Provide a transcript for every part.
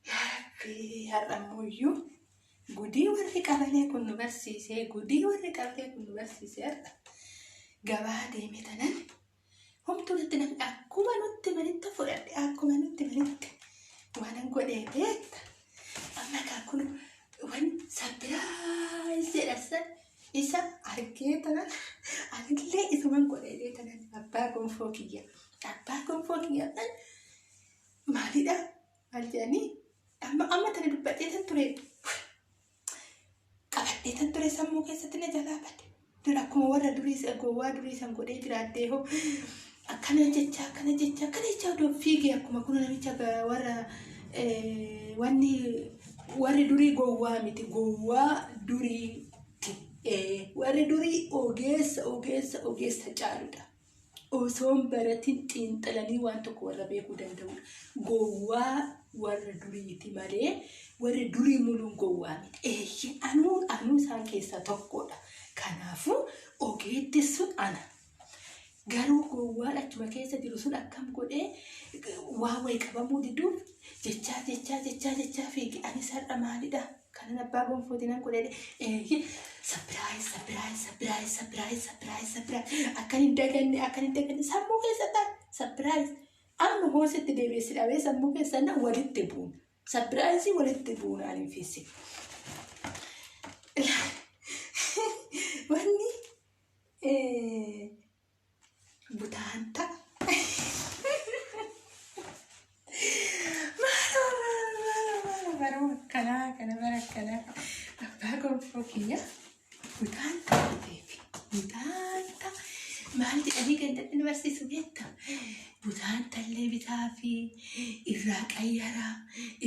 Yaa Rabbi, har'a ammoo gudii warri qabalee kun nu barsiisee, gudii warri qabalee kun nu barsiisee, har'a gabaa deeme tanan homtuu natti namni akkuma nutti manitti fudhadhe, akkuma nutti manitti waanan godhee beekta. Amma kaa kun wan surprise jedhan san isa argee tanan anillee isuman godhee tanan abbaa gonfoo kiyya, abbaa gonfoo kiyya san maalidha, maal jedhanii, amma amma tana dubbadhee tan ture, qabadhee tan ture, sammuu keessatti na jalaa bade. Dur akkuma warra durii gowwaa durii san godhee jiraadhee hoo, akkana jecha, akkana jecha, akkana jecha odoo fiigee, akkuma kun namicha warra wanni warri durii gowwaa miti, gowwaa duriiti. Warri durii ogeessa, ogeessa, ogeessa caaludha. Osoon baratin xiinxalanii waan tokko warra beekuu danda'udha. Gowwaa warra duriiti malee warri durii muluun gowwaa miti. Eeyyee, anuu isaan keessaa tokkodha. Kanaafuu ogeetti sun ana. Garuu gowwaan achuma keessa jiru sun akkam godhee waa wayi qabamuu diduuf jechaa jechaa jechaa jechaa fiigi. Anis har'a maalidha? Kanan abbaa gonfootiin nan godhee, eeyyee, surprise, surprise, surprise, surprise, surprise, surprise, akkan hin daganne, akkan hin daganne sammuu keessa ta'a surprise. Amma hoositti deebi'ee si dhabee sammuu keessa na walitti buuna. Surprise walitti buuna ani hin fiisse. Wanni butaanta. Maaloo, maaloo, maaloo, baruma akkanaa kana, bara akkanaa abbaa gonfoo kiyya butaanta biteefi. Butaanta maal jedhanii gandatti nu barsiisu beekta? Butaanta illee bitaa fi irraa qayyaraa,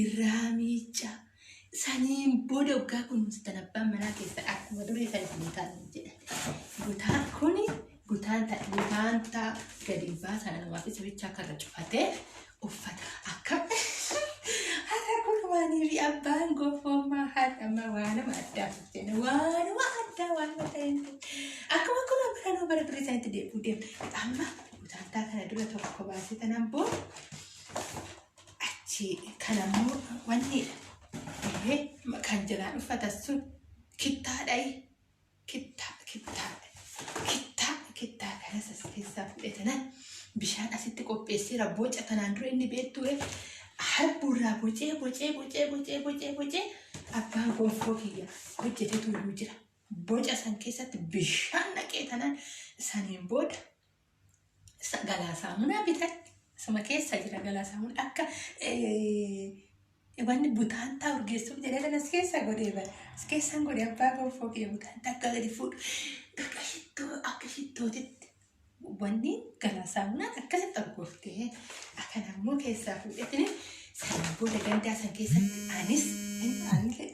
irraa miicca. Saniin booda waggaa kunuunsitan abbaan manaa keessan akkuma durii san isin ta'an jedhan. Butaan kuni butaanta, butaanta gadi baasan namaaf isa bichaa karra cufatee uffata akka har'a kun waanii fi abbaan gonfoomaa har'a amma waanuma addaa jenna, waanuma addaa, waanuma ta'een akkuma kun baranuu bara durii sanitti deebi'uu deemna. Amma butaantaa kana dura tokko baasee tanaan booda achi kanammoo wanni kan jalaan uffatan sun kittaadhayi, kittaa, kittaa, kittaa, kittaa kanas as keessaa fudhatanan bishaan asitti qopheesseera. Boca tanaan dura inni beekture harbuurraa bocee bocee bocee bocee bocee bocee abbaan gonfoo kiyya hojjetetu iyyuu jira. Boca san keessatti bishaan naqee tanaan saniin booda galaa saamunaa bitadhe. Suma keessa jira galaa saamunaa, akka wanni butaantaa urgeessuuf jedhee kan as keessa godhee bara. As keessaan godhee abbaa gonfoo kiyya butaantaa akka gadi fuudhu. Akka shittoo, akka shittootitti wanni galaa saamunaan akkasitti urgooftee akkana immoo keessaa fuudhetini sana booda gandaa san keessatti anis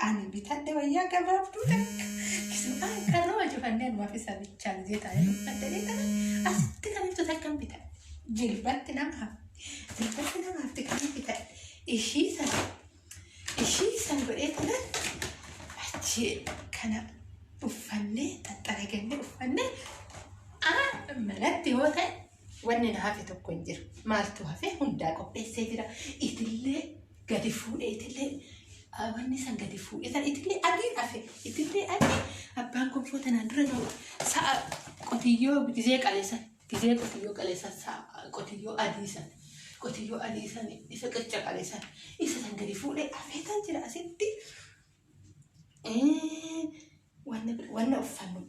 ani bitadhe wayyaa gabaabduu takka. Kisuudhaan karruma cufannee anumaaf isa bichaan jee taa'ee uffadhee kana asitti kan ibsu takkan bitadhe. Jilbatti namaaf, jilbatti namaaf kan bitadhe. Ishii san, ishii san godhee tanan achi kana uffannee xaxxaragannee uffannee manatti yoo ta'e wanni na hafe tokko hin jiru. Maaltu hafe? Hundaa qopheessee jira. Itillee gadi fuudhee, itillee wanni san gadi fuudhee san, itillee adiin hafe. Itillee adii abbaan gonfoo tanaan dura nu sa'a qotiyyoo gizee qaleessan, gizee qotiyyoo qaleessan, sa'a qotiyyoo adii san, qotiyyoo adii san isa qirca qaleessan, isa san gadi fuudhee hafeetan jira asitti. Wanna uffannu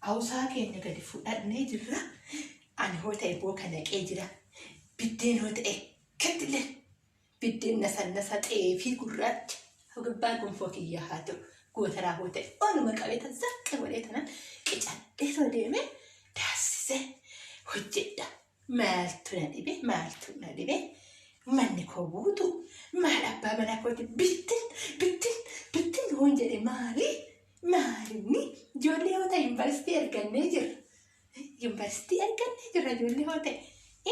hawusaa keenya gadi fudhannee jirra. Ani hoo ta'e booka naqee jira. Biddeen hoo ta'e kettillee biddeen nasa nasa xeefii gurraacha abbaa gonfoo kiyyaa haa ta'u, gootaraa hoo ta'e oluma qabee tan zaqqe godhee tanan qicadhee soo deemee daassisee hojjedha. Maaltu na dhibe? Maaltu na dhibe? Manni koo guutuu maal abbaa manaa kooti bittin bittin bittin hoon jedhe maali? Maalinni ijoollee yoo ta'e yuunivarsiitii ergannee jirra. Yuunivarsiitii ergannee jirra ijoollee yoo ta'e.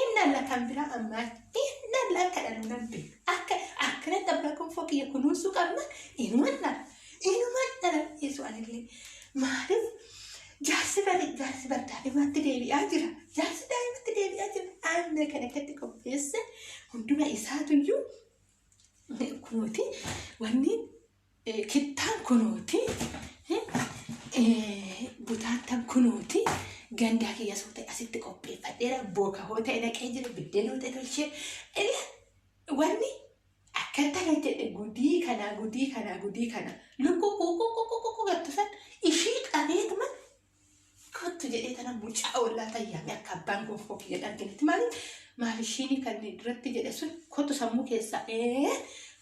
Inni alla kan biraa ammaa inni alla akka dhalu nan beeka. Akka akkanatti abbaa gonfoo kiyya kunuunsuu qabna, inuman dhala. Inuman dhala dhiyeessu anillee. Maaliif? Jaarsi bari jaarsi bar daa'imaatti deebi'aa jira. Jaarsi daa'imatti deebi'aa jira. Aanna kan akkatti qopheesse hunduma isaatuyyuu kunooti wanni kittaan kunooti butaattan kunooti gandaa kiyya soo ta'e asitti qopheeffadheera booka hoo ta'e naqee jira biddeen hoo ta'e tolchee wanni akkatti hojjedhe gudii kanaa gudii kanaa gudii kana lukkuu kuukuu kuukuu kuukuu gattu san ishii qabeetuma kottu jedhee tana mucaa ollaa tayyaame akka abbaan gonfoo kiyya dhalginitti maaliif maal ishiin kan duratti jedhe sun kottu sammuu keessaa ee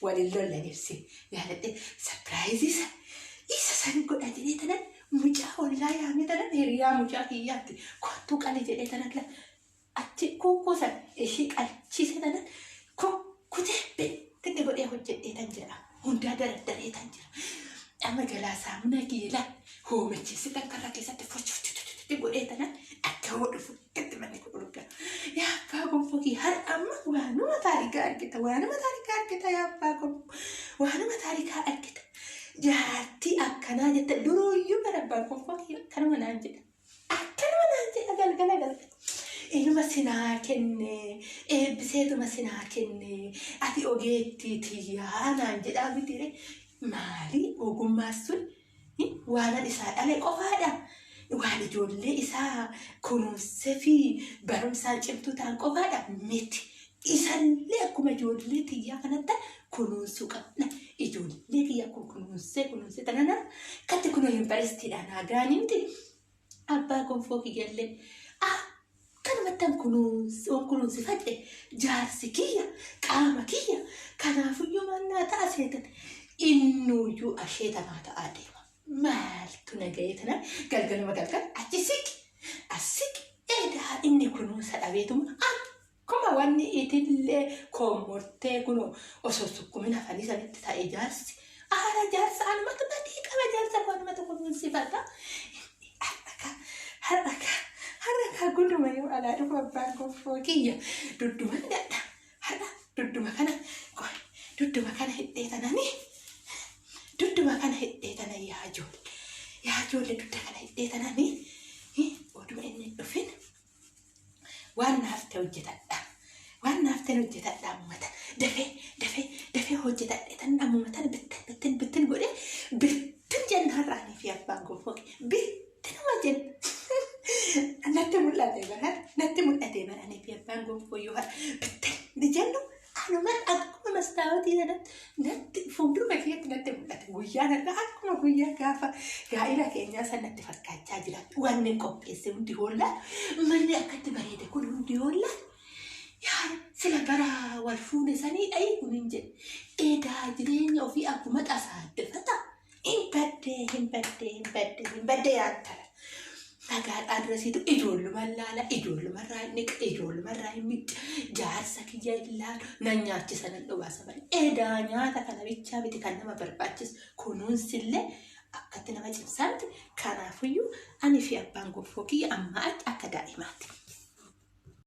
waliin lollan ibsi yaadadhe sapiraayizii isa isa san godha jedhee tana mucaa ollaa yaame tana hiriyaa mucaa kiyyaatti kottu qali jedhee tana achi kuukuu san ishii qalchiise tana kukkutee bittinni godhee hojjedhee tan jira hundaa dardaree tan jira. Amma galaa saamunaa kiyya laa hoomachiise tan karra keessatti fochuuchuchuchuchu godhee tana akka hoo dhufu akkatti manni kun urgaa. Yaa abbaa gonfoo kiyya har'a amma waanuma taarikaa argita waanuma taarikaa argita yaa abbaa gonfoo waanuma taarikaa argita. Jaartii akkanaa jette duruuyyuu bara abbaan gonfoo kiyya akkanuma naan jedha. Akkanuma naan jedha galgala galgala. Inuma sinaa kenne eebbiseetuma sinaa kenne ati ogeettii tiyyaa naan jedhaa mitiire maali ogummaa sun waanan isaa dhale qofaadha. Waan ijoollee isaa kunuunsee fi barumsaan cimtuu ta'an qofaadha miti. Isallee akkuma ijoollee tiyyaa kanatti kunuunsuu qabna. Ijoollee kiyya kun kunuunsee kunuunsee tanana katti kunoo yuunivarsiitiidhaan haa ga'anii miti. Abbaa gonfoo kiyyallee akkanumattan kunuunsifadhe jaarsi kiyya qaama kiyya kanaafuyyuu maal naa ta'a seetan innuuyyuu asheeta naa ta'aa deema. Maaltu na ga'ee tana galgaluma galgal achi siqi as siqi edaa inni kunuunsa dhabeetuma akkuma wanni itillee koomortee kunoo osoo sukkumin hafanii sanitti ta'e jaarsi aara jaarsa anumatu badii qaba jaarsa koo anumatu kunuunsifata. Har'a har'a har'a gunduma yoo alaa dhufu abbaan gonfoo kiyya dudduma hidhadha. Har'a dudduma kana dudduma kana hidhee tananii dudduma kana hidhee tana yaa ijoollee yaa ijoollee dudda kana hidhee tananii oduma inni hin dhufin waan naaf ta'e hojjetadha. Waan naaf ta'e hojjetadha ammuma tan dafee dafee dafee hojjetadhe tan ammuma tan bittin bittin bittin godhee bittin jenna har'aanii fi abbaan gonfoo bittinuma jenna. Natti mul'ate bara natti mul'ate bara anii fi abbaan gonfoo yoo har'a bittin jennu anuman akkuma mastaawotii sanatti natti fuulduruma kiyyatti natti mul'ate guyyaan har'a akkuma guyyaa gaafa gaa'ila keenyaa san natti fakkaachaa jira. Wanni qopheesse hundi hoollaa manni akkatti bareede kun hundi hoollaa yaa sila bara wal fuune sanii dhayii kun hin jedhe edaa jireenya ofii akkuma xasaaddefata hin baddee hin baddee hin baddee hin baddee yaattala. Nagaadhaan rasiitu ijoollumaan laala ijoollumarraa hin dhiqa ijoollumarraa hin miicca jaarsa kiyya hin laalu nan nyaachisa nan dhubaasa malee edaa nyaata kana bichaa miti kan nama barbaachisu kunuunsillee akkatti nama cimsaatti kanaafuyyuu ani fi abbaan gonfoo kiyya ammaa achi akka daa'imaati.